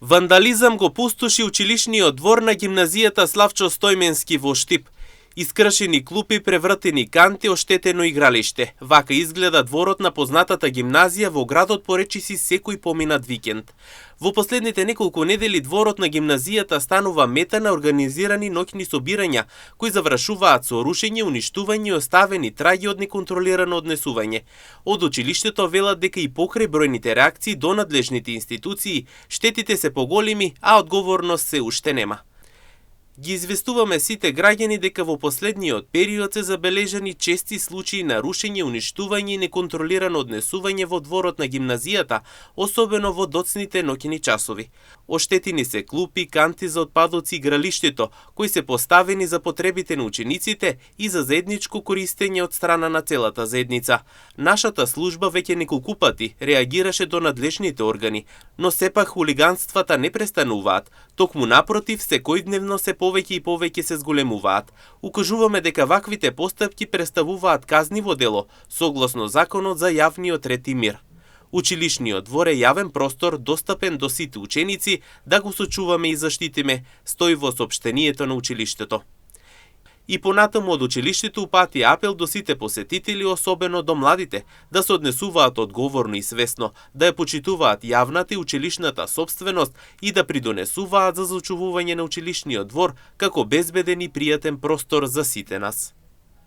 Вандализам го пустоши училишниот двор на гимназијата Славчо Стојменски во Штип. Искршени клупи, превртени канти, оштетено игралиште. Вака изгледа дворот на познатата гимназија во градот поречиси секој поминат викенд. Во последните неколку недели дворот на гимназијата станува мета на организирани ноќни собирања, кои завршуваат со рушење, уништување и оставени траги од неконтролирано однесување. Од училиштето велат дека и покрај бројните реакции до надлежните институции, штетите се поголеми, а одговорност се уште нема. Ги известуваме сите граѓани дека во последниот период се забележани чести случаи на рушење, уништување и неконтролирано однесување во дворот на гимназијата, особено во доцните ноќни часови. Оштетени се клупи, канти за отпадоци и игралиштето, кои се поставени за потребите на учениците и за заедничко користење од страна на целата заедница. Нашата служба веќе неколку пати реагираше до надлежните органи, но сепак хулиганствата не престануваат, токму напротив секојдневно се повеќе и повеќе се зголемуваат. Укажуваме дека ваквите постапки представуваат казниво дело, согласно законот за јавниот ред и мир. Училишниот двор е јавен простор достапен до сите ученици, да го сочуваме и заштитиме, стои во сопштението на училиштето. И понатаму од училиштето упати апел до сите посетители, особено до младите, да се однесуваат одговорно и свесно, да ја почитуваат јавната и училишната собственост и да придонесуваат за зачувување на училишниот двор како безбеден и пријатен простор за сите нас.